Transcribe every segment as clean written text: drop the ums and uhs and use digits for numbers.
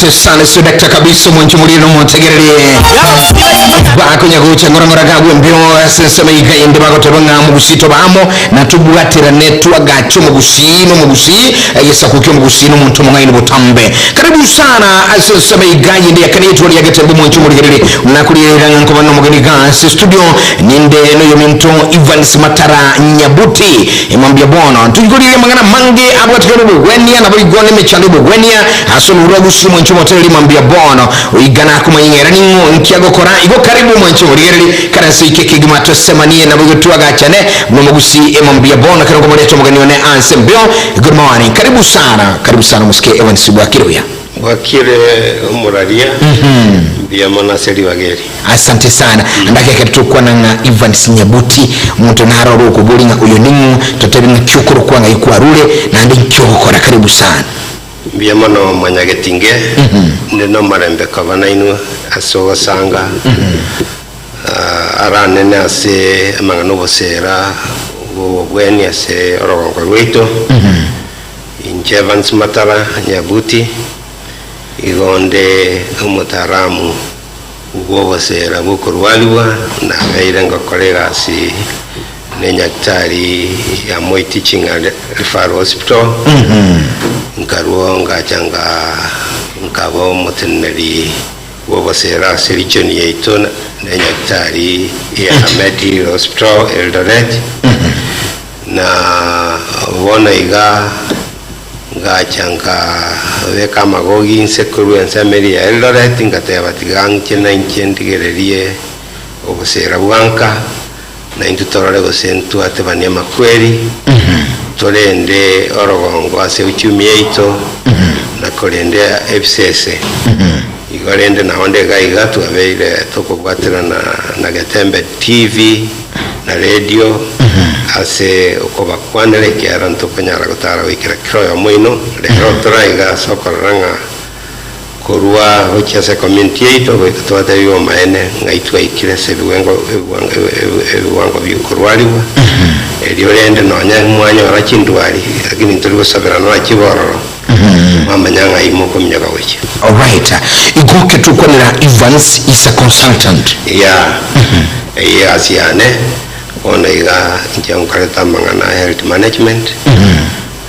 Asante sana sodakta kabisa omwancho morire nomontegererie bakonya gocha ng'ora ng'ora gagwe mbio ase ensemo iga ende bagoteba ng'a omogusii tobamo na tobwaterane twagache omogusii na omogusii egesaku kia omogusii na omonto omong'aini botambe karibu sana ase ensemo iga yende ya kane yetwori ya getembe omwancho omorigereri nakorierera ng'a nkoba nomogeni iga ase studio ninde noyominto Evans Matara Nyabuti Emambia bono ntoigoririe amang'ana amange abwatekane obogwenia, naboigo nemechando y'obogwenia ase omobere o gusii omwanche omotereri mambia bono oiga nakomanya ng'a ere ning'o nki agokora igo karibu omwanche omorigereri karanse oike kegima tosemanie naboigo twagachane buna omogusii emambia bono ekero nkomoreta omogeni one anse mbeo good morning karibu sana karibu sana omosike Evans bwakire buya. Bwakire omoraria, mbuya mono ase ribaga eri. Asante sana. Ande ekero tokwana ng'a Evans Nyabuti, omonto naro ore okoboria ng'a oyo ning'o, totebi ng'a ki okorokwa ng'ai kwarure, naende nki ogokora. Karibu sana. Mbuya mono mwanyagetinge, inde nomorembe koba nainwe ase ogosanga aranene ase amang'ana oboseera bw'obobweni ase orogongo rwaito. Inche Evans Matara Nyabuti, igo nde omotaaramu bw'ogoseera bw'okorwarigwa, nabeire ngokora egasi nenyagitari ya Moi Teaching and Referral Hospital, nkarua ngacha nga nkaba omoteneneri bw'ogoseera ase region yaito nenyagitari ya Mediheal Hospital Eldoret. Na bono iga ngacha nkabeka amagogi inse korwa ensemo eria ya Eldoret, ngateba, Tiga ng'che nainche ndigererie oboseera bwa nka, na intwe torore gose ntwatebanie amakweri, torende orogongo ase uchumi yaito, na korende ebisese. Igo rende nao nde iga iga twabeire tokobwaterana na Getembe TV, na redio ase okobakwanera, ekiagera ntokonyara gotara goikera kera oyomo oino. Rero toraiga ase okorora ng'a korwa gochia ase ecommunity yaito goika twatebiwe omaene ng'ai twaikire ase ebiwengo ebiwango bi'okorwarigwa, erio rende nonya mwanyora chindwari lakini ntori gosaberana nachibe ororo, mwamanya ng'ai mokominyoka gochia. Alright, igo ketokwanera Evans is a consultant. Yeah. Eyio egasi yane, bono iga inche nkorete amang'ana a health management,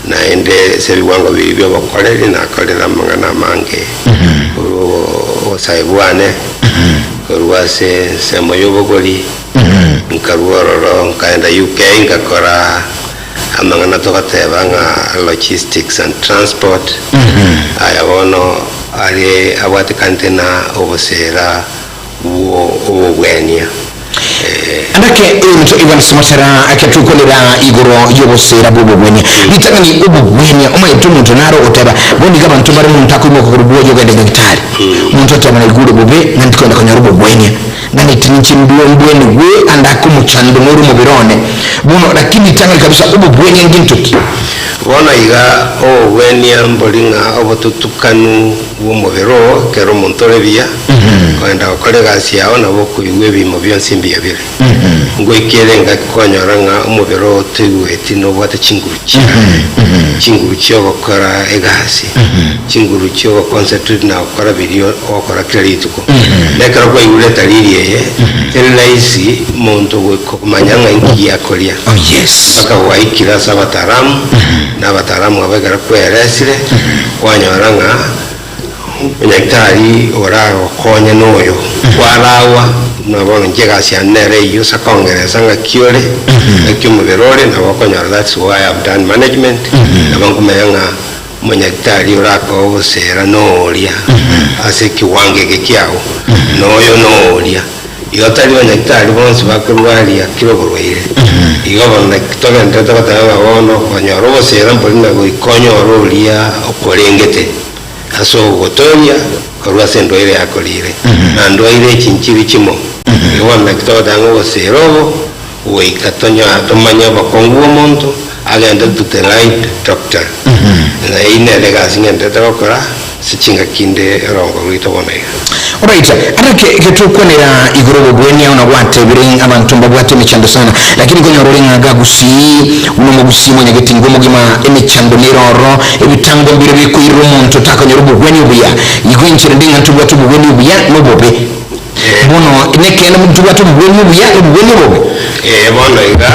naende ase ebiwango biria bia obokoreri nakorire amang'ana amange korwa obosae bwane, korwa ase ensemo ya obogori, nkarwa ororo nkaenda UK ngakora amang'ana togoteba ng'a logistics and transport, aya bono are abwatekanete na obosera. bw'obogwenia. Nake ebinto Evans Matera aketukonera igoro y'oboseera bw'obogwenia. Ritang'ani obogwenia, omanyete omonto naro ogoteba, bono iga abanto mbare omonto akoimoka korwa bwoye ogende nyagitari. Omonto oteba naigure bobe ng'a ndikogenda konyora obogwenia, ng'a neti ninche ndue mbwenigwe ande ake omochando nore omobere one. Bono lakini ritang'ani kabisa obogwenia ngento ki? Bono iga obogwenia mbori ng'a obotutukanu bw'omobere oo, ekero omonto ore buya, kogenda gokora egasi yao nabo okoigwa ebiimo bionsi mbuya bire. Ngoika ere engaki kwanyora ng'a omobere oo toigweti nobwate chinguru chiaye, chinguru chi'ogokora egasi, chinguru chi'ogoconcentrate na gokora biria ogokora kera rituko. Na ekero kwaigure etariri eye, teri rahisi monto goika komanya ng'a inki giakoria. Oh yes. Mpaka gwaikire ase abataalamu, na abataalamu aba ekero kweresire, kwanyora ng'a Onyagetari oragokonye noyo kwaragwa, buna bono inche egasi yane nere eyio ase kongeresa ng'aki ore, ng'aki omobere ore, nabo okonyora that's why I have done management, nabo nkomanya ng'a omonyagitari orakoe obosera noria ase ekiwango eke kiago, noyo noria. Igo tari banyagitari bonsi bakorwaria kera oborwaire. Igo bono naki togenderete goteba ng'a bono konyora obosera mbori na goika onyore oria okorengete. Ase ogotoria korwa ase endwaire yakorire, na ndwaire echi nchiri chimo. Igo bono naki togoteba ng'a obosera obo goika tonyo- tomanye obokong'u bw'omonto, agende to the right doctor. Na eyio nere egasi ng'enderete gokora. Ase chingaki inde erongo rwaito bono iga. Alright, ata ke getokwanera igoro obobweni ao nagwatebire ng'a abanto mbabwate emechando sana, lakini konyora ore ng'a iga gusii buna omogusii mwanyagetinga omogima emechando nere ororo, ebitango mbire bikoirera omonto takonyora obobweni obuya. Igo enchera ende ng'a ntobwate obobweni obuya na obobe. Bono nekeene ntobwate obobweni obuya na obobweni obobe? Ee, bono iga,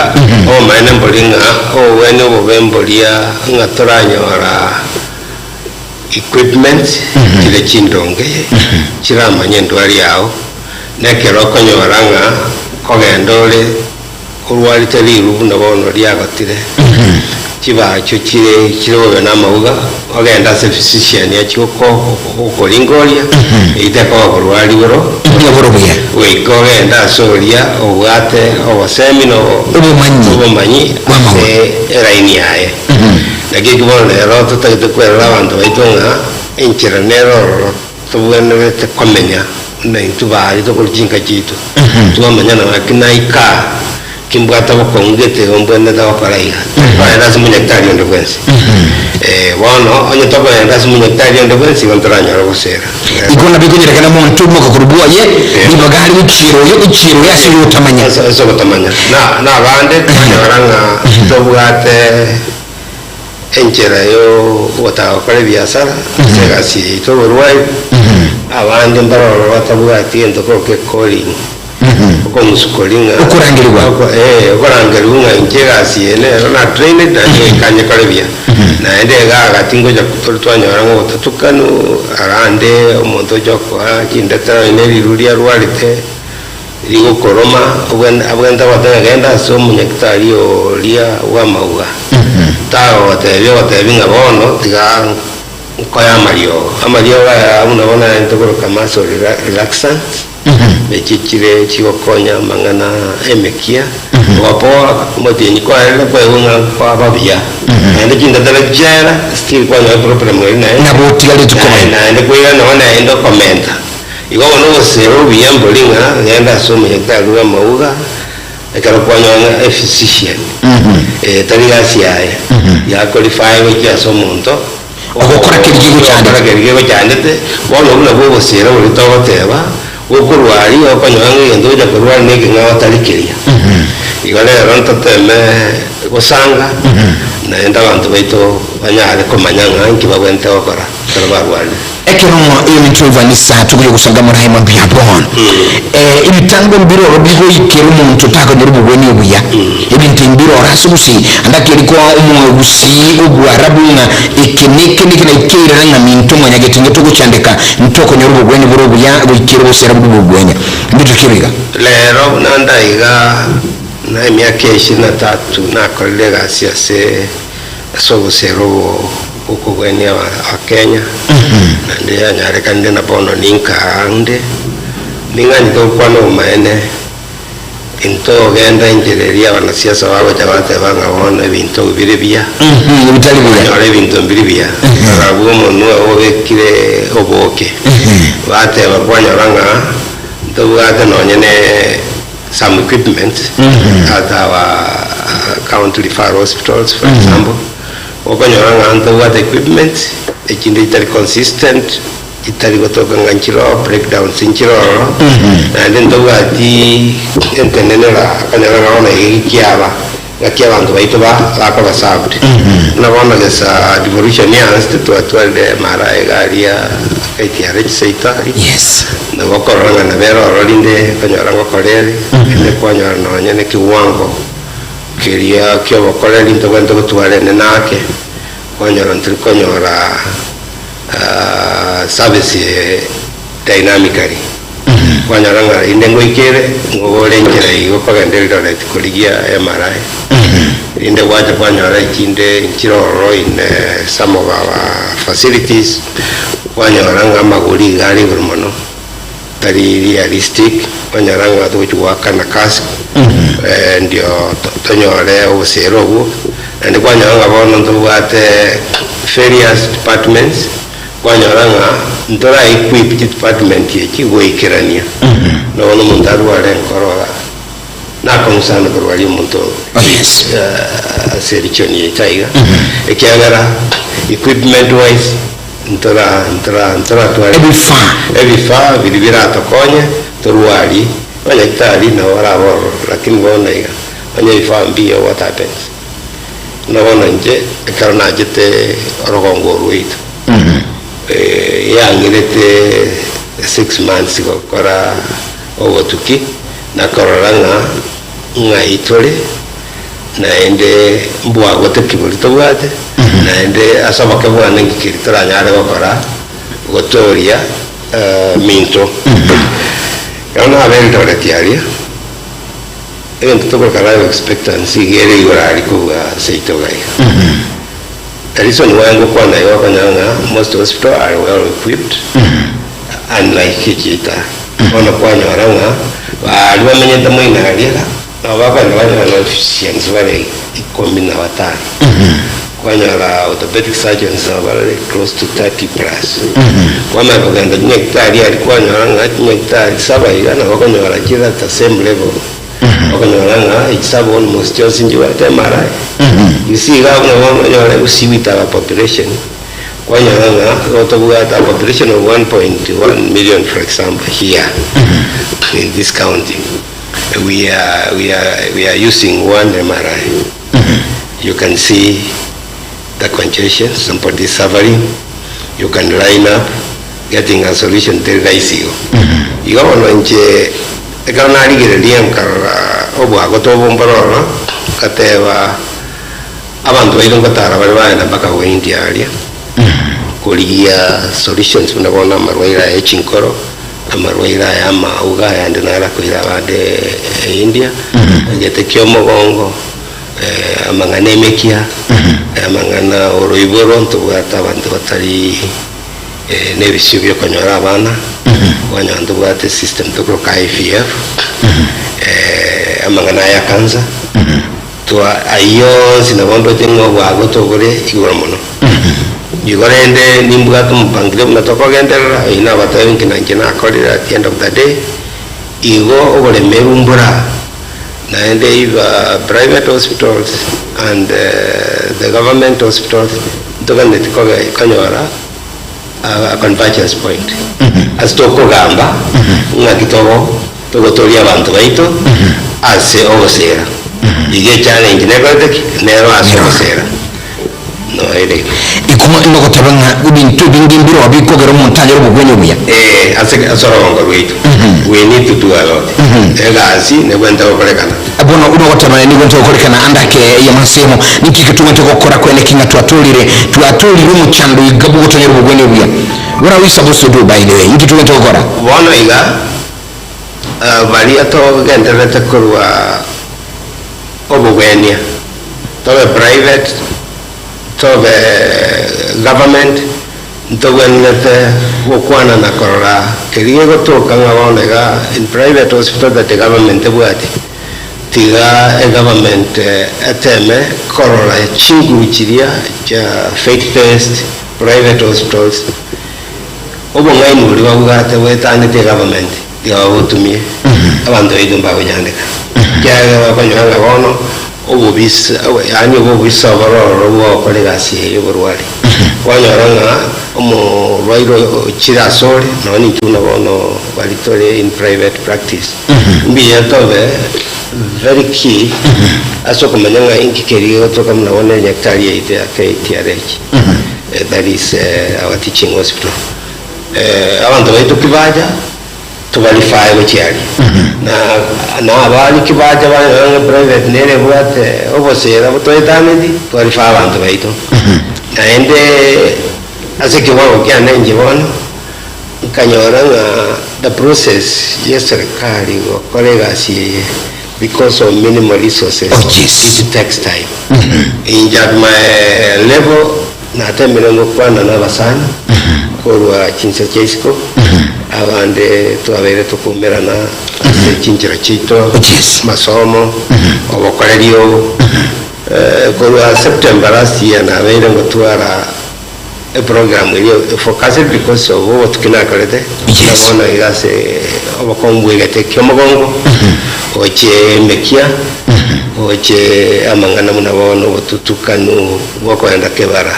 obomaene mbori ng'a obobweni obobe mboria ng'a toranyora Equipment chire chindonge chiramanye endwari yao, na ekero okonyora ng'a nkogenda ore orwarete riru buna bono riagotire, chibacho chire chire bobe na amauga, ogende ase physician achie goko gokoringoria, eyio tekoba borwari boro Oboro buya. goika ogende ase oria obwate obosemi na obo Obomanyi. obomanyi Bw'amauga. ase eraini yaye. Naki eki bono rero totagete kwerora abanto baito ng'a enchera nere ororo tobwenerete komenya buna intwe baria tokorwa chinka chiaito. Twamanya naki naika aa, kimbwate obokong'u gete igo mbwenerete gokora iga. Tokogenda ase omonyagitari onde bwensi. Bono onye tokogenda ase omonyagitari onde bwensi igo ntoranyore ogosera. Igo nabo ekonyerekana omonto omoka korwa bwoye, ribaga are gochiera oyo, gochiera oyo ase oyotamanya. Ase ase ogotamanya. Na na abande twanyora ng'a tobwate enchera yo ogotaka gokora ebiasara ase egasi eye yaito oborwaire, abande mbare ororo batabwati egento korokwa ecalling, okomusukori ng'a Okorangerigwa. oko eh, okorangerigwa ng'a inche egasi eye nero na trained naende goika nyekore buya. Naende iga agati ngocha tore twanyora ng'a obotatukanu arande omonto ocha okoa chindetero onye ne riru riarwarete rigokoroma obwene abwenerete goteba ng'a genda ase omonyagitari oria bw'amauga tagogotebia ogotebi ng'a bono tiga nkoe amariogo. Amariogo aya buna bono aya ntokoroka muscle relaxants. Echio chire chigokonya amang'ana 'emekia, ogopoa omotienyi kwaerire kwaigwa ng'a kwaba buya, naende chintatera chiaera still kwanyora eproblem eria naende Nabo otigareti komanya. naende koirana nabo naende okomenta. Igo bono obosera obuya mbori ng'a genda ase omonyagitari bw'amauga ekero kwanyora ng'a ephysician tari gasi yaye, ya qualify gochia ase omonto. Ogokora keria kegochandete. Ogokora keria kegochandete, bono obwo nabwo obosera boria togoteba, gokorwa aria okonyora ng'a egento ogocha korwa aria nekeng'ao otari keria. Igo rero ntoteme gosanga, naende abanto baito banyare komanya ng'a inki babwenerete gokora ekero barwarire. Ekero eminto evanisa tokonya gosanga morae mambia bono. Ebitango mbiroro bigoikera omonto takonyora obogwenia obuya. Ebinto ebi mbiroro ase gusii, ande akeri koa omogusii obwarabu ng'a eke neke neke na ikeirera ng'a minto mwanyagete inga togochandeka ntokonyora obogwenia bore obuya goikera obosera bore obogwenia. Mbito ki iga? Rero buna ndaiga na emiaka ishirini na tatu nakorire egasi ase ase obosera obo bw'okogwenia Abakenya, naende yanyarekanire na bono ninkaa ande, ning'anchete gokwana obomaene, intogenda enchera eria abanasiasa bagocha bateba ng'a bono ebinto bire buya, Ebitari buya. onyore ebinto mbiri buya, barabwo omonwe obo obekire oboke, bateba kwanyora ng'a ntobwate nonye ne some equipment at our county referral hospitals for example, Okonyora ng'a ntobwate equipment, echinde chitari consistent, chitari gotoka ng'a nchiroo, breakdowns nchire ororo, naende ntobwati entenenera okonyora ng'a bono iga eki kiaba, ng'aki abanto baito ba bakoba served. Buna bono gesa devolution yaanste twatwarire mara iga aria KTRH seito aria, Yes. nabo okorora ng'a nabo ere ororo rinde okonyora ngokora ere, rinde kwanyora nonye na ekiwango. Keria ki'obokoreri ntobwenerete gotwara enene ake, kwanyora ntiri konyora service eye dynamically. Kwanyora ng'a rinde ngoika ere, ngobore enchera eyio okogenda Eldoret korigia MRI, rinde gwacha kwanyora echinde nchire ororo in some of our facilities, kwanyora ng'a amagori iga are igoro mono. Tari realistic onyora ng'a togochia goakana kask ndio tonyore obosera obwo, naende kwanyora ng'a bono ntobwate various departments, kwanyora ng'a ntora equip chidepartment echi goikerania, buna bono omonto arware enkoro nakong'u sana korwaria omonto Oh, yes. ase erichoni yaito aiga, ekiagera equipment wise. Ntora ntora ntoratware Ebifaa. ebifaa biria biratokonye torwari abanyagitari nabo barabe ororo lakini bono iga onye ebifaa mbiyo what happens? Buna bono inche ekero nachete orogongo orwo rwaito yang'irete 6 months gokora obotuki na korora ng'a ng'ai tore naende mbwagote ki boria tobwate naende ase oboke bwane nki keria toranyare gokora gotoria minto. Ekero naba Eldoret aria, egento tokoroka life expectancy iga ere igoro aria kobua seito iga iga. The reason why ngokwana igo okonyora ng'a most hospital are well equipped unlike echiaito aa. Bono kwanyora ng'a baria bamenyete moino aria iga, nabo bakogenda banyora ng'a physicians bare ikomi na batano. Kwanyora orthopedic surgeons nabo bare close to 30 plus. Kwamanya kogenda chinyagitari aria kwanyora ng'a chinyagitari saba iga nabo okonyora chire at the same level. Okonyora ng'a echisaba almost chionsi nchibwate MRI. You see iga buna bono onyore gusii with our population, kwanyora ng'a igo tobwate a population of 1.1 million for example here in this county, we are, we are, we are using one MRI. You can see the congestion, somebody is suffering, you can line up, getting a solution teri rahisi igo. Igo bono inche ekero narigereria nkarora obwagoto obo mboro ororo, ngateba abanto baito ngotara bare bagenda mpaka Buhindi aria, korigia solutions buna bono amarwaire aya ya chinkoro, amarwaire aya amauga ayande naro akoira abande India, egete kia omogongo, amang'ana emekia, amang'ana oroiboro ntobwate abanto batari nebisio biokonyora abana, kwanyora ntobwate system tokoroka IVF, amang'ana aya cancer, twa ayio onsi nabo ndoche ng'a obwagoto bore igoro mono. Igo rende nimbwate omopangilio buna tokogenderera, oyio nabatebie nki na inche nakorire at the end of the day, igo oboremeru mbora. Naende if private hospitals and the government hospitals ntoganeti kobe konyora a convergence point ase tokogamba ng'aki togo togotoria abanto baito ase ogosera. Iga echallenge nekorete ki? Nero ase ogosera. Noere igo. Iko nogoteba ng'a ebinto ebinge mbireo bikogera omonto anyore obogwenia obuya. Ee, ase ase orogongo rwaito we need to do a lot. Egasi nebwenerete gokorekana. Bono nogoteba nigo nte gokorekana ande ake y'amasemo. Ninki eke tobwenerete gokora kwene ki ng'a twatorire twatorire omochando iga bw'ogotonyora obogwenia obuya? What are we supposed to do by the way? Inki tobwenerete gokora? Bono iga, baria togendererete korwa obogwenia, tobe private, tobe government, ntogwenerete gokwana na korora keria gegotoka ng'a bono iga in private hospital that the government ebwati, tiga egovernment eteme korora chinguru chiria chia faith based private hospitals, obong'aini boria babwate bwetangete egovernment tiga babotumie, abanto baito mbagochandeka. Ekiagera bakonyora ng'a bono obobisa yaani obobisa obororo bwa ogokora egasi eye ya oborwari, kwanyora ng'a omorwaire ochire asore, nonye intwe buna bono baria tore in private practice, mbuya tobe very key ase okomanya ng'a inki keria gegotoka buna bono enyagetari yaito ya KTRH, that is our teaching hospital. Abanto baito ki bacha, tobarifae gochia aria. Na na abari ki bacha banyora ng'a private nere ebwate obosera botoetaneti, twarifaa abanto baito. Naende ase ekewango kiane inche bono, nkanyora ng'a the process ya eserikari gokora egasi eye because of minimal resources, Oh, yes. it takes time. Inche at my level, natemire ngokwana na abasani korwa chinsa chia isiko, abande twabeire tokoumerana ase chinchera chiaito, Yes. masomo, obokoreri obo. Korwa September last year nabeire ngotwara eprogram eria efocused because of obotuki nakorete, Yes. na bono iga ase obokongu bwa egete kia omogongo, gochia emekia, gochia amang'ana buna bono obotutukanu bwa okoenda kebara.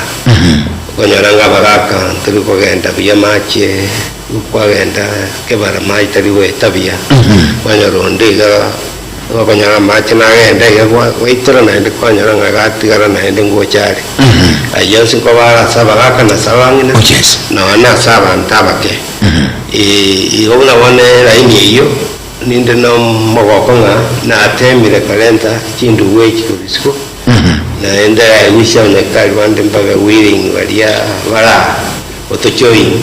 Okonyora ng'a abagaka ntori kogenda buya amache, kwagenda kebara amache tari goeta buya, kwanyora onde iga okonyora amache nagenda iga gwa- gwaitora naende kwanyora ng'a gatigara naende ngocha are. Ayio onsi nkoba are ase abagaka na ase abang'ina, Oh, yes. nonya na ase abanto abake. Igo buna bono eraini eyio, ninde na omogoko ng'a natemire korenta chindugu echi korwa isiko, naende I wish abanyagitari bande mbabe willing baria bara gotojoin,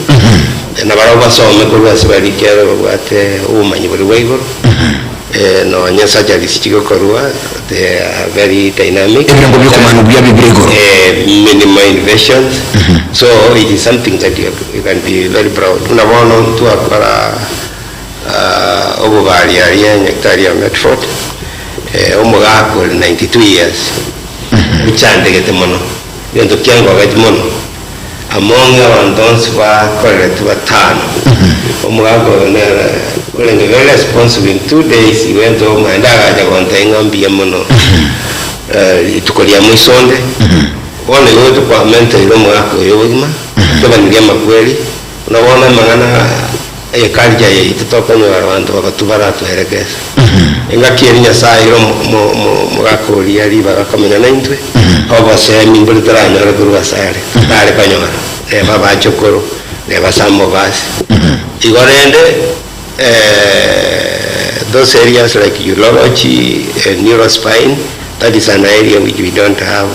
nabarabwo basome korwa ase baria ekiagera babwate obomanyi boria bwa igoro, nonya surgeries chigokorwa they are very dynamic. Ebirengo biokomana obuya bibire igoro. Minimal invasions, so it is something that you, you can be very proud. Buna bono ntwakora obobari aria nyagetari ya Medford, omogaka ore 92 years, ochandegete mono, egento kiangogeti mono, among abanto bonsi bakoreretwe batano, omogaka oyo nere orenge very responsible in 2 days he went home naende agacha gontebia ng'a mbuya mono, rituko ria moisonde, bono igo tokwamenteire omogaka oyo obogima, tobanirie amakweri, buna bono amang'ana eculture yaito tokonyora abanto bagotu baratwerekese. Engaki eria Nyasaye aire omo- omo- omo- omogaka oria ribaga komenya naintwe, obosemi mbori toranyore korwa ase are, totare konyora, neba abachokoro, neba some of us. Igo rende those areas like urology, neurospine, that is an area which we don't have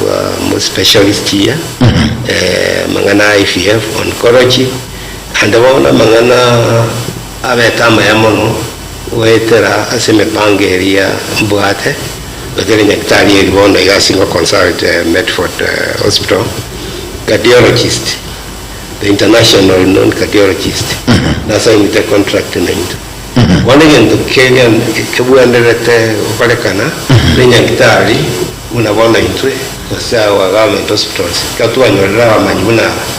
more specialist here, amang'ana a IVF, oncology, Naende bono amang'ana abete amaya mono goetera ase emepango eria mbwate, goetera nyagetari eria bono iga ase ngo consult Medford Hospital, cardiologist, the international known cardiologist, nasainete contract naintwe. Bono egento keria kebwenerete gokorekana ne nyagetari buna bono intwe gose our government hospitals, ekero twanyorire abamanyi buna aba,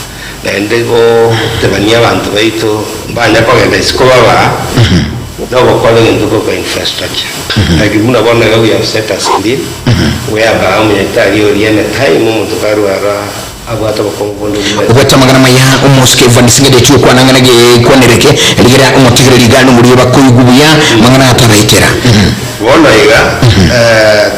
Naende gotebania abanto baito mbanya kogenda isiko babaa nogokora egento goka infrastructure. Like buna bono iga we have set a screen whereby omonyagetari oria any time omonto karwara abwate obokong'u bonde bwensi. Obwate amang'ana amaya omosike Evans ng'ende echio okwana ng'ana gekwanere eke rigera omotigere rigare nomoria bakoigwa buya mang'ana ataraitera. Bono iga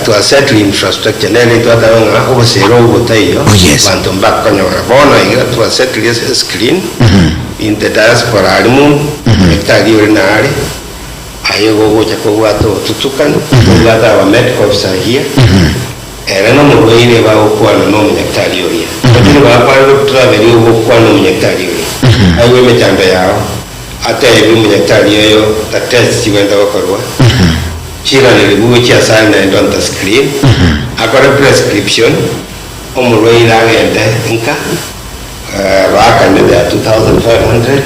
twasettle infrastructure nere twateba ng'a obosera obo botaiyo Oh, yes. banto mbakonyora. Bono iga twasettle ase screen in the diaspora aria mono daktari ore nare aye gogocha kobwata obotutukani kobwate our medical officer here ere nomorwaire bagokwana na omonyaktari oria. Lakini bakwarire travel ogokwana na omonyaktari oria aigwe emechando yao. Ateebie omonyagetari oyo ta test chigwenta gokorwa, chiiranerigwe gochia asare naende on the screen, akore prescription, omorwaire agende nka, baakane their 2500,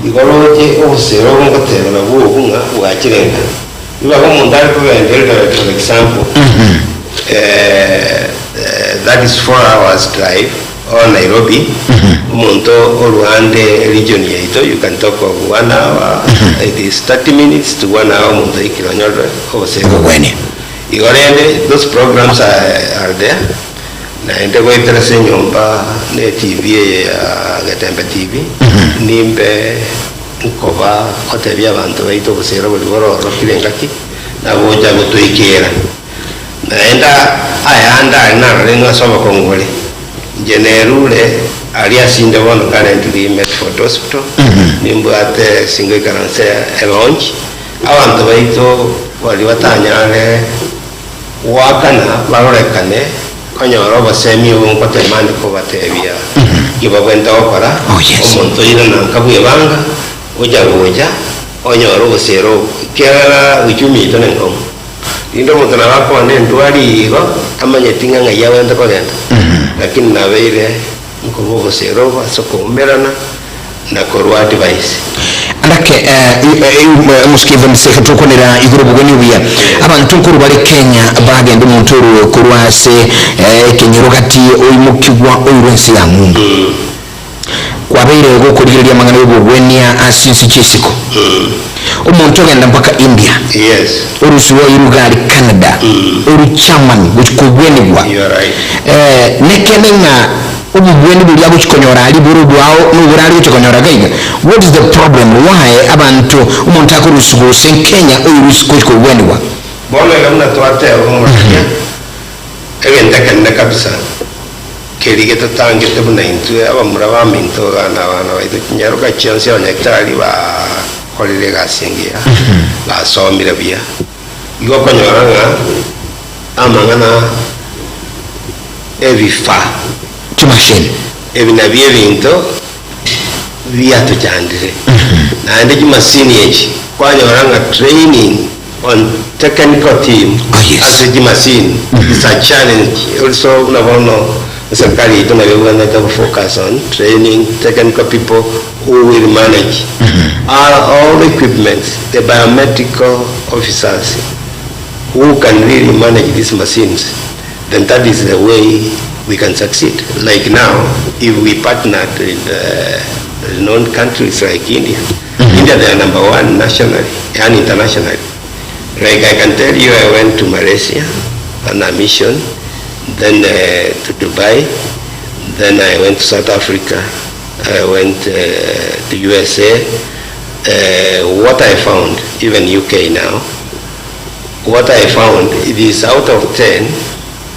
igo roche obosera obo ngoteba nabwo obu ng'a bwachire nka. Ribaga omonto are kogenda Eldoret for example, that is 4 hours drive, or Nairobi, omonto oruande region yaito, you can talk of one hour, it is 30 minutes to one hour omonto aikire onyorire obosemi. Obobweni. Igo rende those programs are there, naende goetera ase enyomba na eTV eye ya Getembe TV, nimbe nkoba gotebia abanto baito obosera boria bororokire engaki, nagocha gotoikera. Naende ayande aria narore ng'a ase obokong'u bore, inche nerure aria ase inde bono currently Medford Hospital, nimbwate ase ngoikaranse elounge, abanto baito baria batanyare goakana barorekane konyora obosemi obo ngotema ande kobatebia ki babwenerete gokora, Oh, yes. omonto oirana nka bwebanga, ocha gocha, onyore obosera obo, ekiagera uchumi yaito nenkong'u. Rinde omonto nabo akwane endwari igo, tamanyeti ng'a ng'ai agwenerete kogenda, lakini nabeire nkorwa obosera obo ase okoumerana na korwa advice. Andake omosike Evans tokwanera igoro obogeni obuya abanto nkorwa bare Kenya bagenda omonto orwe korwa ase ekenyoro gati oimokigwa oirwe ense ya ng'umbu kwabeire gokorigereria amang'ana y'obogwenia ase ense chi'esiko omonto ogenda mpaka India orusiwa oiruga ari Canada oru Germany gochi kogwenigwa You are right. Nekene ng'a. Obobweni boria agochia konyora aria bore obwao nobore are gochia konyora iga iga. What is the problem why abanto omonto akorusigwa gose Kenya oyorusia gochia kobwenigwa? Bono iga buna twateba omoraria, egento ekenene kabisa keria getotangete buna intwe abamura baminto iga na abana baito chinyaroka chionsi abanyagitari bakorire egasi engiya, basomire buya, igo okonyora ng'a amang'ana ebifaa. Chimashini. Ebi nabio ebinto biatochandire. Naende chimasini echi kwanyora ng'a training on technical team Oh, yes. ase chimasini is a challenge also buna bono eserikali yaito nabo ebwenerete go focus on training technical people who will manage all, all the equipments, the biomedical officers who can really manage these machines then that is the way we can succeed. Like now, if we partnered with renowned countries like India, India they are number one nationally and internationally. Like I can tell you, I went to Malaysia on a mission, then to Dubai, then I went to South Africa, I went to USA. What I found, even UK now, What I found, it is out of 10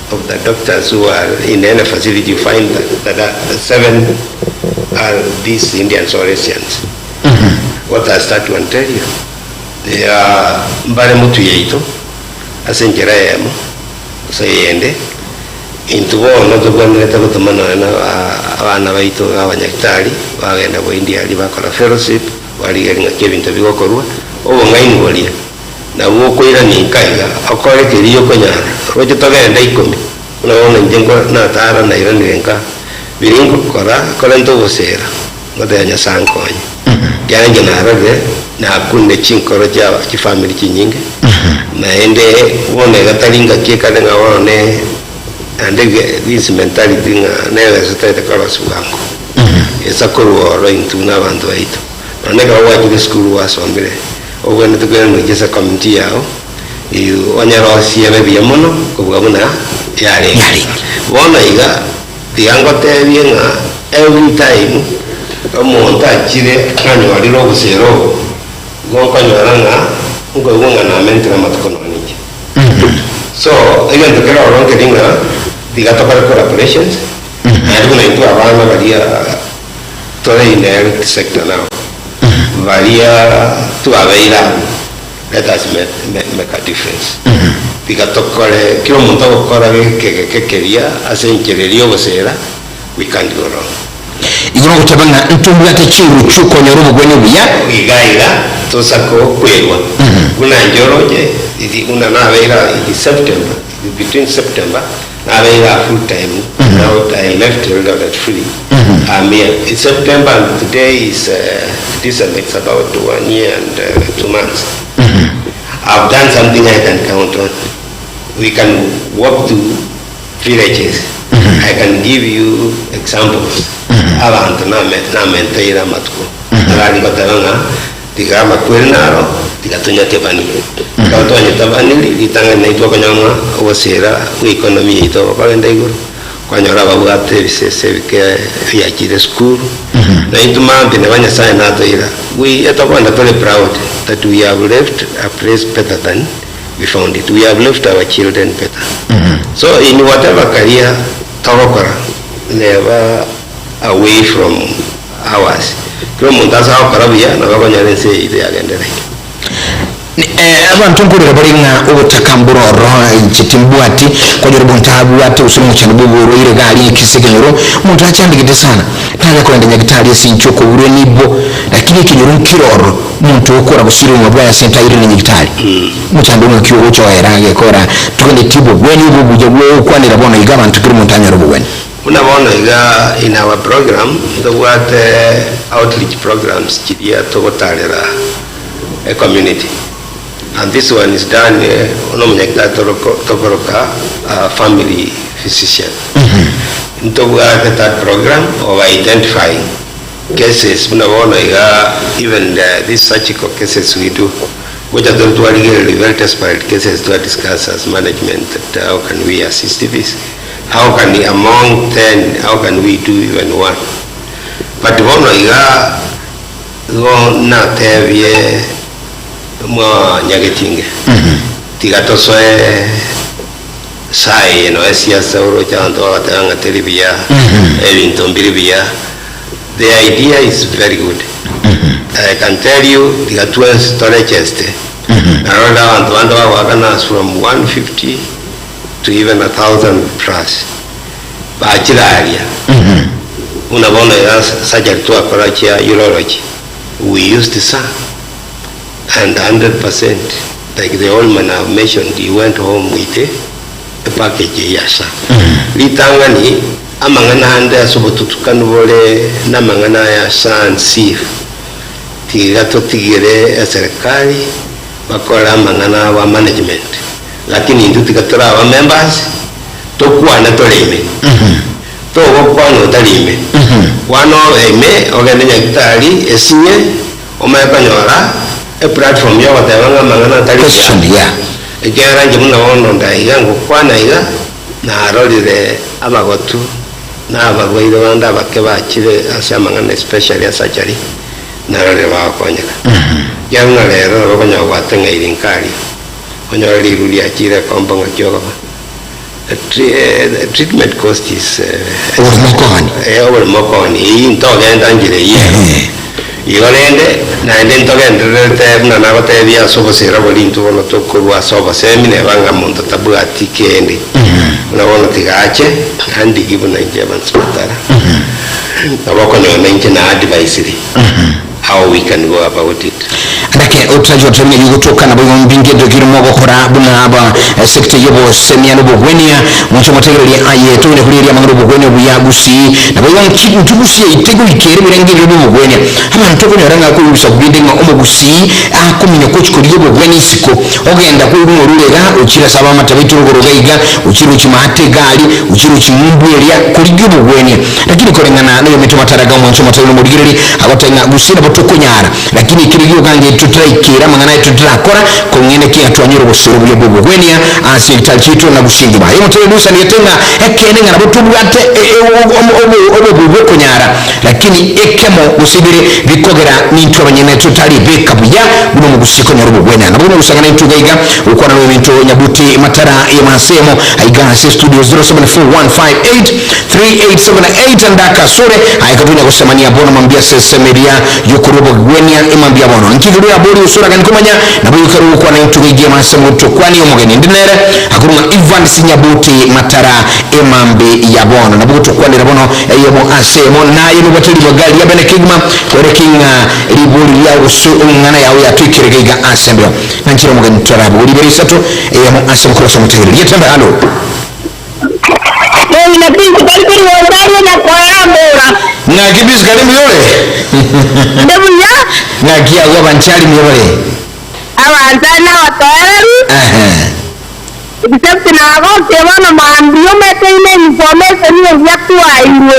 of the doctors who are in any facility, you find that, that seven are these Indians or Asians. What does that one tell you? They are mbare mutu yaito ase enchera eyemo ase eyende intwe bono tobwenerete gotoma nonya na abana baito abanyagitari bagenda Boindia aria bakora fellowship barigeria ng'aki ebinto bigokorwa obong'aini boria Nabwo okoirania inka iga, okore keria okonyara, roche togende ikomi, buna bono inche natara nairanire nka, biria ngokora korenta oboseera, ngotebia Nyasae ankonye. Ekiagera inche narorire, nakunire chinkoro chia chifamiri chinyinge, naende bono iga tari ngaki ekare ng'a bono ne naende this mentality ng'a nebesa totagete korosia bwango, esa korwa ororo intwe buna abanto baito. Nonya ekero gwachire esukuru gwasomire, Ogwenerete koirana gochia ase community yao, onyerosie ebe buya mono kobua buna yarenge. Bono iga, tiga ngotebie ng'a every time omonto achire anyorire obosera obo, igo nkonyora ng'a nkoigwa ng'a namentire amatuko nonya inche. So, egento kere ororo nkeri ng'a tiga tokore collaborations, naende buna intwe abana baria tore in the health sector now, Baria twabeire abwo, let us make a difference. Tiga tokore, kera omonto agokora ekegeke keria ase enchera eria y'ogosera, we can't go wrong. Igo nogoteba ng'a ntombwate chinguru chi'okonyora obogwenia obuya. Iga iga tosake okwerwa buna inche oroche, buna nabeire aa September, between September Nabeire a full time now I left Eldoret free I'm here it's September and today is December it's about one year and 2 months I've done something I can count on we can walk to villages I can give you examples abanto namenteire amatuko arari ngoteba ng'a Tiga amakweri naro, tiga tonyatebanie. Ekero twanyetabaniri, ritang'ani naintwe okonyora ng'a ogosiira gw'economy yaito gokogenda igoro, kwanyora ababwate ebisese ebike biachire esukuru, naintwe mambia neba Nyasaye natoira, we etokogenda tore proud that we have left a place better than we found it, we have left our children better. So in whatever career togokora, neba away from ours. Kera omonto ase agokora buya nabo akonyora ense yaito yagendereire. Abanto nkorera bare ng'a obotaka mbore ororo, inche timbwati, kwanyora omonto abwate gose omochando bwa oborwaire iga aria ase ekenyoro, omonto achandegete sana, tanya kogenda nyagitari ase inche okoburwa nibo, lakini ekenyoro nkere ororo, omonto okora gose obogima bwaye ase ntairire nyagitari, omochando ng'aki ogocha oera agekora, togendetie obogwenia obo obuya bwa ogokwanera bono iga abanto kera omonto anyore obogwenia. Buna bono iga in our program ntobwate outreach programs chiria togotarera ecommunity and this one is done buna omonyagitari tokoroka family physician. Ntobwate that program of identifying cases buna bono iga even these surgical cases we do gocha tore twarigereria very desperate cases twa discuss as management that how can we assist this. How can among ten how can we do even one? But bono iga igo natebie mwanyagetinge, tiga tosoe saa eye noe siasa oroche abanto bagateba ng'a teri buya, ebinto mbiri buya, the idea is very good. I can tell you tiga twensi torecheste, narorire abanto bande bagoakana from 150 to even a thousand plus bachire aria buna bono iga surgery twakora chia urology we used sa and 100% like the old man I've mentioned he went home with a package ya sa ritang'ani amang'ana ande ase obotutukanu bore namang'ana aya sa and sif tiga totigere eserikali bakore amang'ana abo a management Lakini intwe tiga tore aba members, tokwane tore ime. Togokwana otari ime. Kwana obe ime, ogende nyagitari, esinye, omanye konyora eplatform ya ogoteba ng'a amang'ana atari buya. Question, yeah. Ekiagera inche buna bono nda iga ngokwana iga, narorire abagotu na abarwaire bande abake bachire ase amang'ana especially a surgery, narorire bagokonyeka. Ekiagera buna rero nabo okonyora gwateng'eiri nka aria. Onyore riru riachire ekomba ng'aki okoba. Treatment cost is Oborimo okogani. Eh, oborimo okogani. Eyio ntogenda njira eyio ero. Igo rende, naende ntogendererete buna nagotebia ase obosera boria intwe bono tokorwa ase obosemi neba ng'a monto tabwati kende. Buna bono tiga ache, andigi buna inche Evans Matara, nabo okonyora nainche na adviceiri how we can go about it. Nake otachi gotebi ng'a rigotoka nabo igo mbinge ntokire mogokora buna aba sector y'obosemia na obogwenia moche motegererie aye togende korigereria amang'ana obogwenia obuya gusii nabo igo nki intwe gusii yaito egoikera ebirengererio bia obogwenia abanto okonyora ng'a koigwa ebisaku binde ng'a omogusii akominyoka ochia korigia obogwenia isiko ogenda koigwa ng'a orure iga ochire ase abamate baito rogoro iga iga ochire gochia maate iga aria ochire gochia ng'umbu eria korigia obogwenia lakini koreng'ana na oyominto mataraga omwancho omotebi na omorigereria agoteba ng'a gusii nabo tokonyara Lakini ekero gioka nge totaraikera amang'ana aye totarakora, kong'ina ki atwanyore obosoro obuya bw'obogwenia ase egetari chiaito na gosingima. Aye omotebi Musa nigete ng'a ekeene ng'a nabo tobwate obobui bw'okonyara, lakini ekemo gose ibere bikogera nintwe abanyene totari beka buya buna omogusii konyora obogwenia. Nabo buna ogosang'ana intwe iga iga gokwana noyominto Nyabuti Matara Emasemo aiga ase studio 0741583878 Ndaka asore aye katonya gosemania bono mambia ase ensemo eria Y'okorua obogwenia emambia bono. Inki keria oraborie gose oraganie komanya? Nabo ekero ogokwana intwe goigiema ase omonto okwanie omogeni inde nere akorwa ng'a Evans Nyabuti Matara emambi ya bono. Nabo gotokwanera bono eyemo ase eyemo naye nobwate ribaga ria bene kegima kwereki ng'a ribori riao gose eng'ana yao yatoikire gaiga ase embeo. Nanchera omogeni torabogorie ibere isato eyemo ase omokoro ase omotegereri. Getembe halo. Mong'ina Peace tari korwa Ontario na koerambora. Ng'aki Peace kare mbuya ore? Inde buya. Ng'aki agwo abanchari mbuya bare? Abanchari nabatoereru. Ehe. Except nagokia bono mambia omanyete ime information eria twairwe.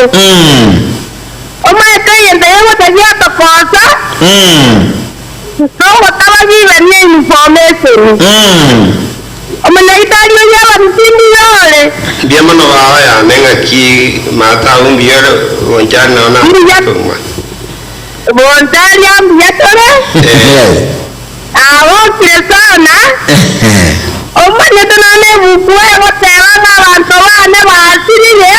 Omanyete egento kegocha giatokosa, nogotaba given information. Omonyagetari oyio abaruti mbuya ore. Mbuya mono baba yane ng'aki maata agwo mbuya ore bonchari nao Mbuya nagotomwa. Bonchari aa mbuya tore. Eh. Nagokire sana. Omanyete nonya ebuku egoteba ng'a abanto bane basirire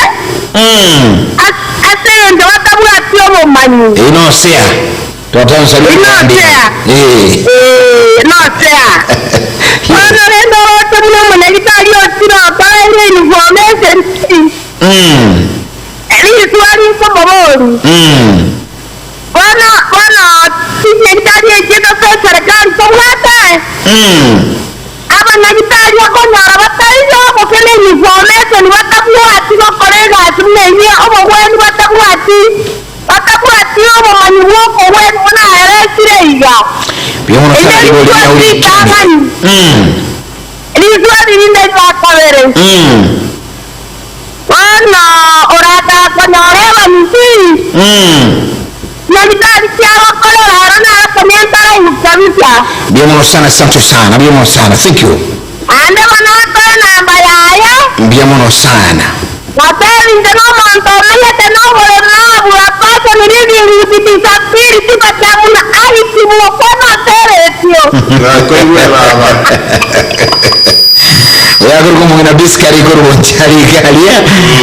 ase engencho batabwati obomanyi. Eyio nosea. Totonsabia Eyio omwandi. nosea. Ee. Ee, nosea. Bono rende oroche buna omonyagitari ochire otoeire information ki? Riswa rikomoboria. Bono, bono chinyagitari echio gose eserekari tobwate? Abanyagitari okonyora bataiyo gose ne information batabwati gokora egasi buna eyio, obogwenu batabwati. Batabwati obomanyi bw'okogwenia buna aeresire iga. Mbuya mono Erio sana ribori riswa riao rikende. ritang'ani, riswa ririnde ria kabere. Bono orataka konyora ebamisi, nyagitari chiagokorera aro naro komientara igwe kabisa. Mbuya mono sana asante sana mbuya mono sana thank you. Ande bono otoe enamba yaye. Mbuya mono sana. Otebinche nomonto omenyete noboremu abwo apasoni living with disability buna aitibwe okwana ateretio. Nakoigwe baba. Oyakorwa omong'ina Bisikari korwa Bonchari garia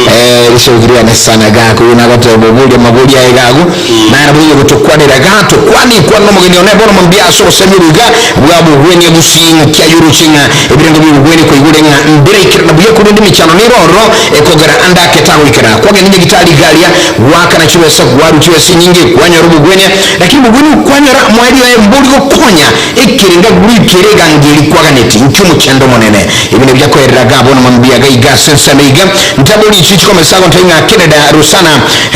eh, risogi riane sana gaku nagoteba oboria amabori aye gagu nara buya gotokwanera gato kwani kwana omogeni one bono mambia ase obosemi oboiga bwa bogwenia gusii kia yuruche ng'a ebirengo bia obogweni koigure ng'a mbiraikera na buya korende emichano nero ororo ekogera ande ake tagoikera kwagenda nyagitari garia gwakana chibesa gwarwa chibesa enyinge kwanyora obogwenia lakini obogweni okwanyora mwaria oye mbori gokonya Ekerenga goika ere egango eria kwaganeti, inki omochando omonene? Ebi nabio biakoerera gabo na mambia gaiga ase ensemo iga. Ntabori ichi chikomesa agontebia ng'a Keneda Rusana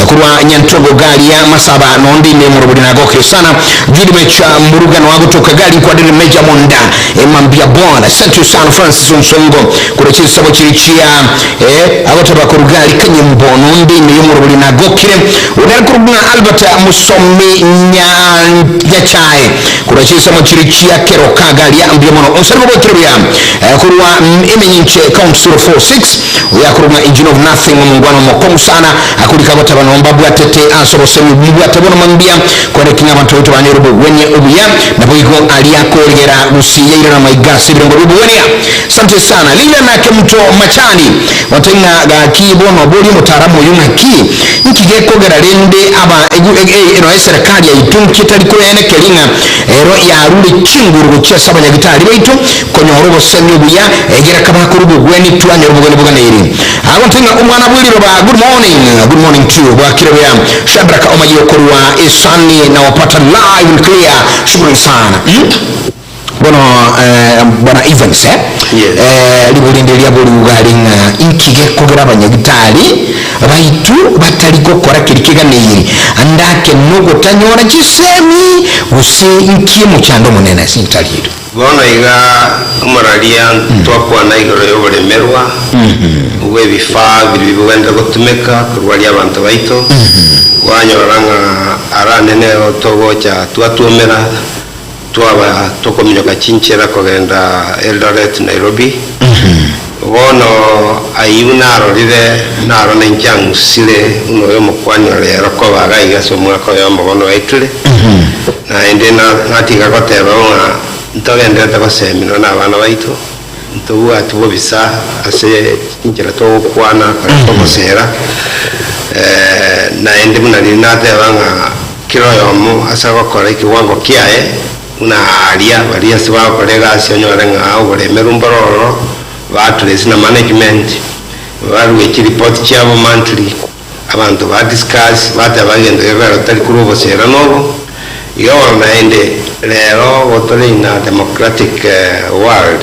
korwa Nyantogo garia Masaba nonde ime morobori nagokire sana. Jude Mecha Muruga noa gotoka gari nkwadere Meja Monda emambia bon. Asante sana Francis Onsongo korwa chinsemo chiri chia eh, agoteba korwa gari Kanyimbo nonde ime yomorobori nagokire. Onde korwa ng'a Albert Musomi Nya Nyachae Korwa chinsemo chiria chia keroka garia mbuya mono onsare gobokire buya korwa emenyinche count 046 oyo akorwa ng'a engine of nothing omongwana omokong'u sana akorika agoteba noo mbabwatete ase obosemi mobwate bono mambia kore ki ng'a abanto baito banyore obogwenia obuya naboigo aria akoregera gusii yairana amaiga ase ebirengo bi'obogwenia Asante sana Lilian Kemunto Machani gote ng'a gaki bono boria omotaaramu oyo ng'aki Inki gekogera rende aba eno eserekari yaito nki etari koenekeri ng'a ero yarure chinguru gochia ase abanyagitari baito konyora obosemi obuya egera kabakorwa obogweni twanyora obogweni boganeiri. Agonte ng'a omwana bw'eriroba good morning good morning to you bwakire buya Shadrack omaye okorwa esani nawapata live and clear shukrani sana mm. Bono bwana Evans eh, Yes. ribori rinde riaborigwe are ng'a inki gekogera abanyagitari baitu batari gokora keria keganeiri ande ake nogotanyora chisemi gose inki omochando omonene ase entari eria? Bono iga omoraria ntwakwana igoro y'oboremerwa bw'ebifaa biria bibwenerete gotumeka korwaria abanto baito, kwanyora ng'a arande nero togocha twatwomera Twaba tokominyoka chinchera kogenda Eldoret, Nairobi. Bono ayio narorire, naro nainche ang'usire buna oyo omokuani ore ero koba iga iga ase omwaka oyomo bono oetire. Naende natiga goteba ng'a ntogendererete goseminwa nabana baito, ntobwati bobisa ase chinchera togokwana ekero togosera. Naende buna riria nateba ng'a Kera oyomo ase agokora ekewango kiaye, buna aaria baria ase bagokora egasi onyore ng'a oboremeru mboro ororo, ba trace na management, barue chiripoti chiabo monthly, abanto ba discuss, bateba egento gekogera totari korwa oboserano obo. Igo bono naende, rero gotore in a democratic world,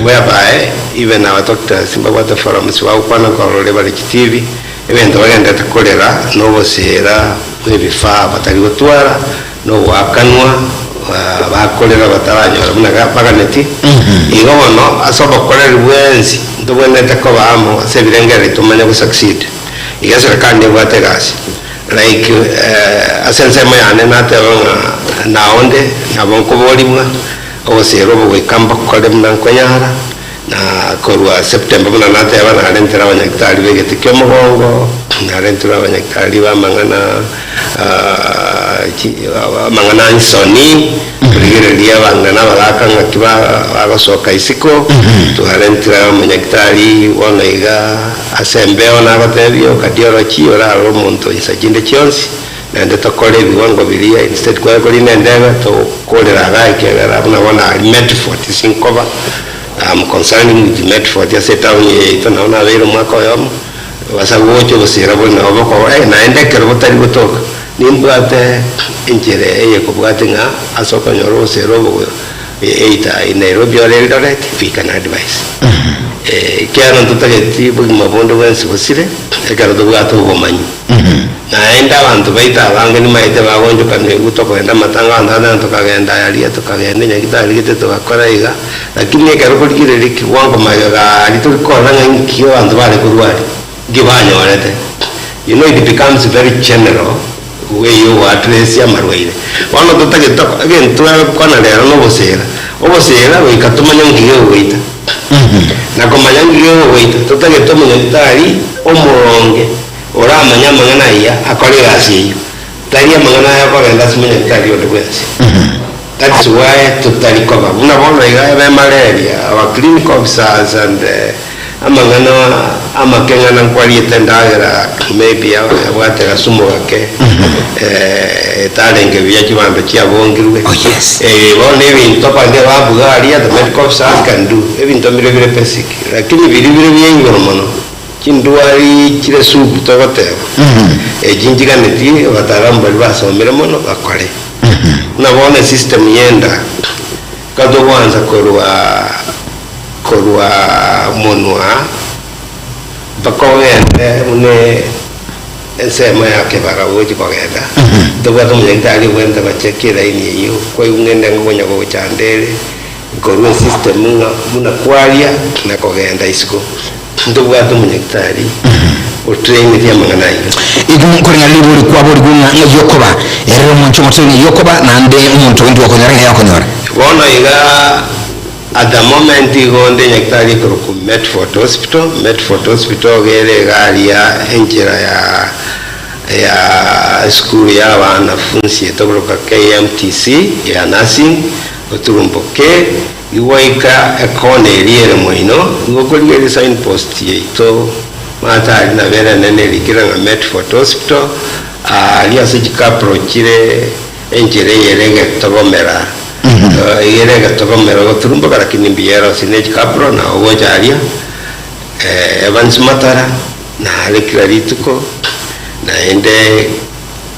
whereby even our doctors mbabwate forums bagokwana nkorora bare chitibi, Ebinto bagenderete korera nogoseera bw'ebifaa batari gotwara, na ogoakanwa bakorera bataranyora buna baganeti. Igo bono ase obokoreri bwensi ntobwenerete koba amo ase ebirengererio tomanye go succeed. Iga eserekari nebwate egasi like ase ensemo yane nateba ng'a naonde nabo nkoborigwa ogoseera obo goika mbokore buna nkonyara. Na korwa Septemba buna nateba, narentire abanyagitari b'egete ki'omogongo, narentire abanyagitari b'amang'ana amang'ana a nsoni, korigereria abang'ina abagaaka ng'aki bagosoka isiko, twarentire omonyagitari bono iga ase embeo nagotebia okadiology orarore omonto insa chinde chionsi, naende tokore ebiwango biria instead kware korina endege togokorera igaa ekiagera buna bono aria Medford sinkoba. Am concerning with Medford ase etown eye yaito nabo nabeire omwaka oyomo, basa gocha obosira bore nabo bokoba eh, naende ekero botari gotoka, nimbwate enchera eye kobwati ng'a ase okonyora obosera obo either in Nairobi or Eldoret, we can advise. Ekiagera ntotageti bogima bonde bwensi bosire, ekero tobwate obomanyi. Naende abanto baito abange nimaete bagonchokanwa igwe tokogenda amatanga abanto bande ng'a tokagenda aria, tokagenda nyagitari gete togakora iga, lakini ekero okorigereria ekiwango magega aria tori korora ng'a inki abanto bare korwa aria, nki banyorete. You know it becomes very general way yogoaddress amarwaire. Bono totagete egento twagokwana rero na obosera, obosera goika tomanye nki gegogoita. Na komanya nki gegogoita, totagete omonyagitari omoronge. obonge, oramanye amang'ana ayia, akore egasi eyio. Tari amang'ana aya okogenda ase omonyagitari onde bwensi. That's why totari koba buna bono iga ebe malaria, our clinical officers and amang'ana amake ng'ana nkwariete endagera maybe yabwate gasumu gake etarenge buya chibando chiabongirwe. Oh, yes. Bono ebinto abange babuga aria the medical officers can do, ebinto mbire bire basic, lakini biria bire bia igoro mono, chindwari chire sub togoteba, echi nchiganetie abataalamu baria basomire mono bakore. Buna bono esystem yenda, ekero togoansa korwa korwa monwa mpaka ogende buna ensemo ya kebara gochi kogenda, ntobwate omonyagitari obwenerete gochecka elaini eyio, kwaigwa ng'a ende ngokonya gochanda ere, korwa esystem ng'a buna kwaria na kogenda isiko, ntobwate omonyagitari otraineti amang'ana ayio. Igo nkoreng'ana ribori kwaborigwe ng'a ng'ai okoba, erere omonche omotebi ng'ai okoba, naende omonto onde okonyora ng'ai okonyora. Bono iga At the moment igo nde nyagetari ekorokwa Medford Hospital, Medford Hospital iga ere iga aria enchera ya ya esukuru ya abanafunsi etokorokwa KMTC ya nursing, oturumboke igoika ekona eria ere moino, igo okorigereria sign post yaito maate aria nabo ere enene erikire ng'a Medford Hospital, aria ase chikapro chire Enchera eye ere egetogomera, iga ere egetogomera ogoturumboka, lakini mbuya ere ase ne chikapro, na ogocha aria Evans Matara, nare kera rituko, naende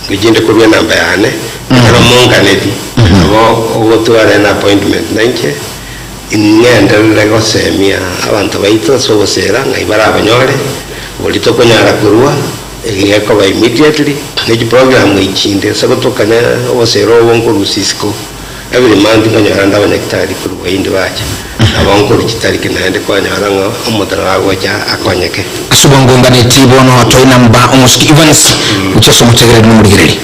ngochinde korwa enamba yane, ekero monganeti, nabo ogotwara an appointment nainche, Ing'enderere gosemia abanto baito ase ogosera ng'ai barabanyore, boria tokonyara korua, egiya ekoba immediately, ne chiprogram echinde ase gotokana obosera obo nkorusia isiko, every month nkonyora nde abanyagitari korwa boyindi bacha, nabo nkorwa chitariki naende kwanyora ng'a omonto nabo agocha akonyeke. Ase obwangonganeti bono toe namba omosike Evans gochia ase omotegereri na omorigereri.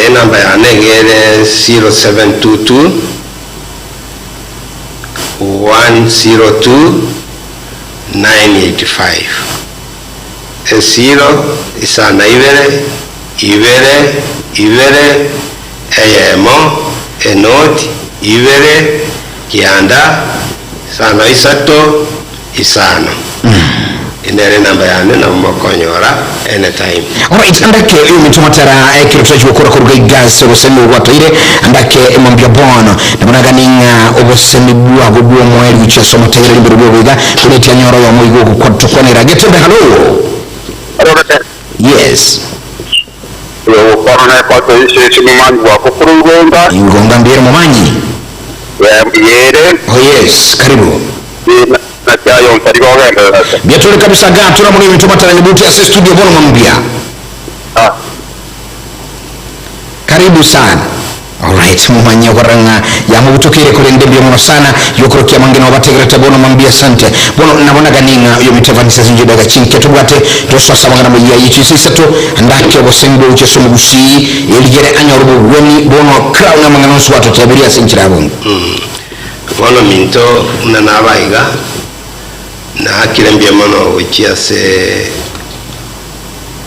Enamba yane iga ere 0722. 102,985 Esiro isano ibere, ibere, ibere, eyemo, enoti, ibere, kianda, isano isato, isano. Eye nere enamba yane nabo mokonyora anytime. Alright, andake oyominto matara ekero turachi gokora koruga iga ase obosemi obwo gwatoire andake mambia bono nabo nagani ng'a obosemi bwago bw'omoerio gochia ase omotegereri mbere bwogo iga koreti anyore oyomo igo ogokwa-tokwanera Getembe hallo Hello, Getembe. Yes. Oyo ogokwana naye Pastor Isesi momanyi bwako korwa Igonga. Igonga mbere momanyi. Yere. Oh yes, karibu. Naki aye ontari kogenderera se? Mbuya tore kabisa gaa tora mono ebinto matarani buti ase studio bono mambia. Ah. Karibu sana. Alright, momanye okorora ng'a yamobutokeire korende mbuya mono sana yokorokia amang'ina obategerete bono mambia asante. Bono nabo naganie ng'a oyominto Evangelist ase inche daika chinke tobwate tosoe ase amang'ana amayia ye chinsa isato ndake obosemi bwogochia ase omogusii erigere anyore obogweni bono crown amang'ana onsi gwatotebirie ase enchera ya bongo. Bono minto, buna naba iga, naakire mbuya mono gochia ase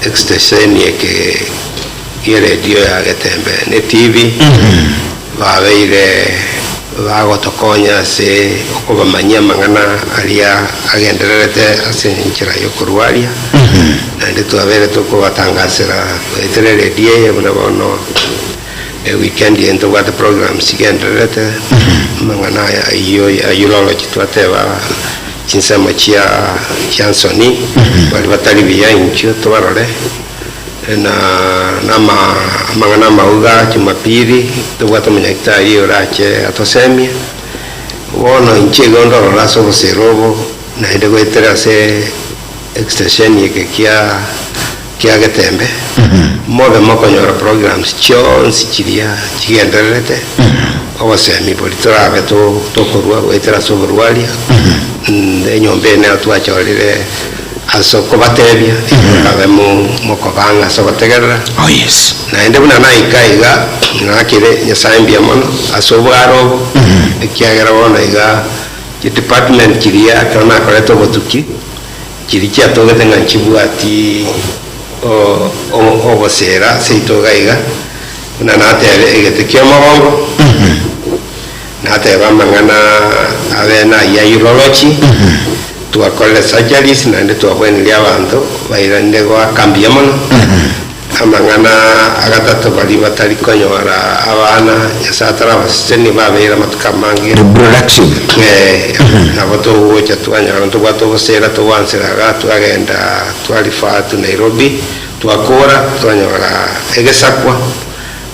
extesheni eke gi'eredio ya Getembe ne TV, babeire bagotokonya ase okobamanyia amang'ana aria agendererete ase enchera y'okorwaria, naende twabeire tokobatangasera goetera eredio eye buna bono. Eweekend eye ntobwate programs chigendererete, amang'ana aya ayio ayio urology twateba chinsemo chia chia nsoni, baria batari buya inchuo tobarore, na nama amang'ana amauga jumapili, ntobwate omonyagitari orache atosemie, bono inche igo ndorora ase obosera obo, naende goetera ase extension eke kia. Kia Getembe, mobe mokonyora programs chionsi chiria chigendererete, obosemi boria torabe tokorua goetera ase oborwaria, enyomba eye nero twachorire ase okobatebia, mokabe mokobang'a ase ogotegerera. Oh yes. Naende buna naika iga, nakire Nyasaye mbuya mono ase obwaro obo, ekiagera bono iga chidepartment chiria ekero nakorete obotuki. Chiria chiatogete ng'a nchibwati obosera seito iga iga, buna natebe egete ki'omogongo, natebe amang'ana abe nayio a urology, twakorire surgeries naende twabwenirie abanto bairanire goaka mbuya mono. Amang'ana agatato baria batari konyora abana, Nyasae atarabasesenia babeire amatuko amange. Reproductive. Eh, nabo togocha twanyora ntobwate obosera togwansera iga twagenda twa refer to Nairobi, twakora twanyora egesakwa,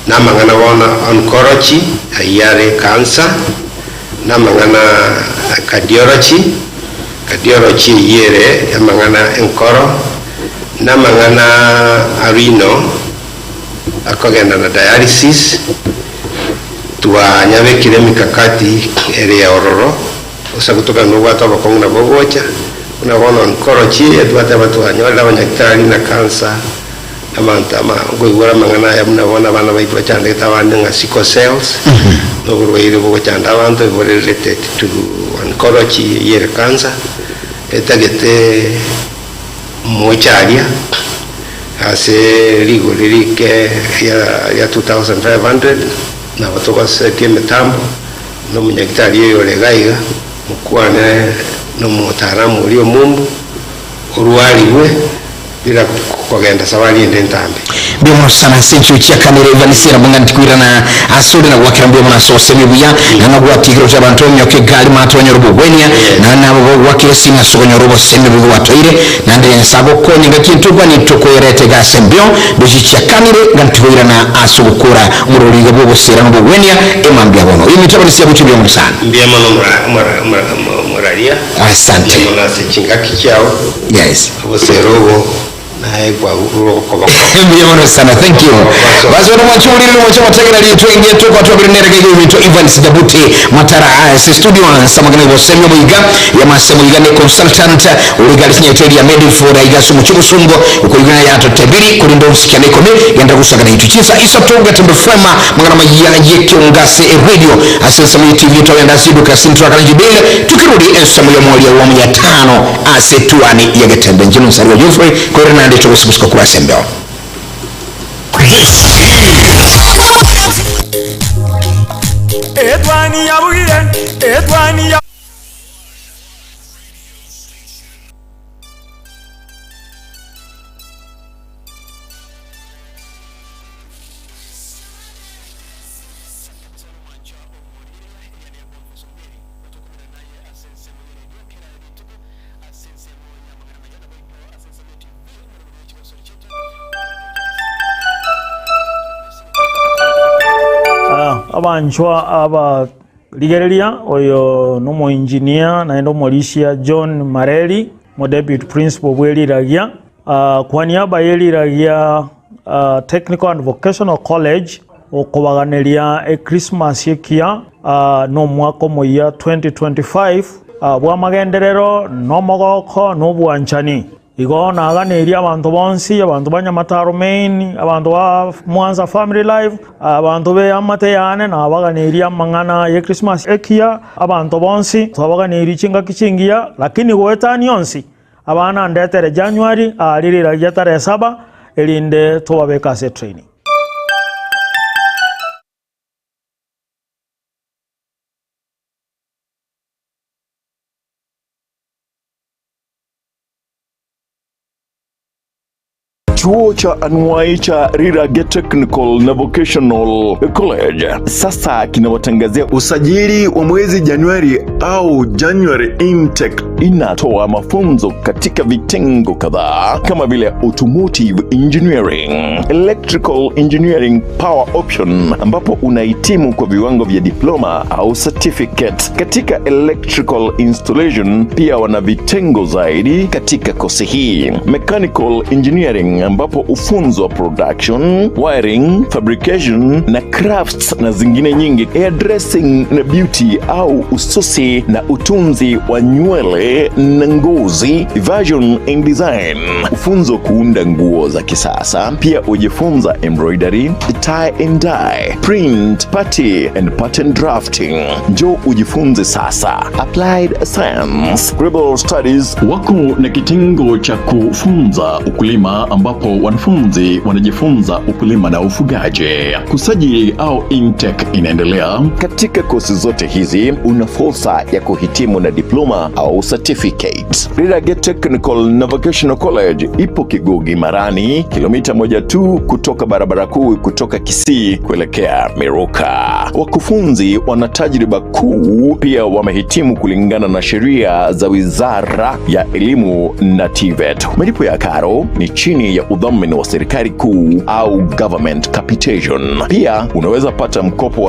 na amang'ana bono oncology ayio are cancer, na amang'ana cardiology, cardiology eyio ere amang'ana enkoro, Namang'ana a rino akogenda na dialysis, twanyabekire emikakati ere ororo, gose gotoka nobwate obokong'u nabo ogocha, buna bono oncology eye twateba twanyorire abanyagitari na cancer, abanto ama nkoigwera amang'ana aya buna bono abana baito bachandegete abande ng'a sickle cells, na oborwaire bogochanda abanto bore related to oncology eyio ere cancer, etagete. Moche aria ase rigori rike ria 2500, nabo togosetia emetambo na omonyagitari oyo ore iga iga, mokwane nomotaalamu oria omumbu, orwarigwe bila kogenda safari ende entambe. Mbuya mono sana ase enchio chiakanire Evanisi nabo ng'a ntikoirana asore na gwakera mbuya mono ase obosemi obuya na nogwatigire gocha abanto ominyoka egari mato banyore obogwenia na nabo bogwakera esimi ase okonyora obosemi obo gwatoire naende Nyasae agokonye ngaki entogwani tokoyereta iga ase embeo ndoche chiakanire ng'a ntikoirana ase ogokora omororigo bw'obosera na obogwenia emambia bono oyominto Evanisi agochie mbuya mono sana. Mbuya mono moraria. Asante. Mbuya mono ase chingaki chiao. Yes. Obosera obo. Naye kwagurure okoboko. Mbuya mono sana, thank you. Basi bono mwanche omoriri mwanche motegera ritwe ingeto kwa twabire nerega igo ebinto Evans Jabuti Matara ase studio ase amagena gosemi omoiga yamase moiga ne consultant ori gari sinyete ria Medifor aiga ase omochie obosungo okoigwana yatotebiri korende onsikia na ikomi genda gosagana intwe chinsa isato Gatembe FM mang'ana maya yekionga ase eradio ase ensemo ye TV twagenda ase eduka Central Karanji Bill tukiruri ensemo yomoria wa munyatano Ase etuani y'egetembe inche nomosani wa Geoffrey, korende naende togosugusuka korwa ase embeo. Etwani yabugire, etwani ya. Abanchwa aba rigereria oyo nomoengineer naende omorisia John Mareri mo deputy principal bwe riragia kwa niaba ye riragia Technical and Vocational College okobaganeria echristmas ekiya na omwaka omoyia 2025 bw'amagenderero na omogoko na obwanchani. Igo naganerie abanto bonsi, abanto ba Nyamataro Main, abanto ba Mwanza Family Life, abanto b'eamate yane nabaganeirie amang'ana ye Christmas ekiya, abanto bonsi twabaganeirie chingaki chingiya, lakini goetania onsi, abana ndetere January aa riria riria tarehe saba, erinde tobabeke ase etraining. Chuo cha anuai cha Rirage Technical na Vocational College sasa kinawatangazia usajili wa mwezi Januari au January intake. Inatoa mafunzo katika vitengo kadhaa kama vile automotive engineering, electrical engineering power option, ambapo unahitimu kwa viwango vya diploma au certificate katika electrical installation. Pia wana vitengo zaidi katika kosi hii: mechanical engineering ambapo hufunzwa production, wiring, fabrication na crafts na zingine nyingi, hairdressing na beauty au ususi na utunzi wa nywele na ngozi, fashion and design, hufunzwa kuunda nguo za kisasa. Pia hujifunza embroidery, tie and dye, print, party and pattern drafting. Njoo ujifunze sasa. Applied Science, Global Studies Wako na kitengo cha kufunza ukulima ambapo wanafunzi wanajifunza ukulima na ufugaji. Kusajili au intake inaendelea. Katika kosi zote hizi una fursa ya kuhitimu na diploma au certificate. Rirage Technical na Vocational College ipo Kigogi Marani, kilomita moja tu kutoka barabara kuu kutoka Kisii kuelekea Miruka. Wakufunzi wana tajriba kuu, pia wamehitimu kulingana na sheria za Wizara ya Elimu na TVET. Malipo ya karo ni chini ya udhamini wa serikali kuu au government capitation. Pia unaweza pata mkopo wa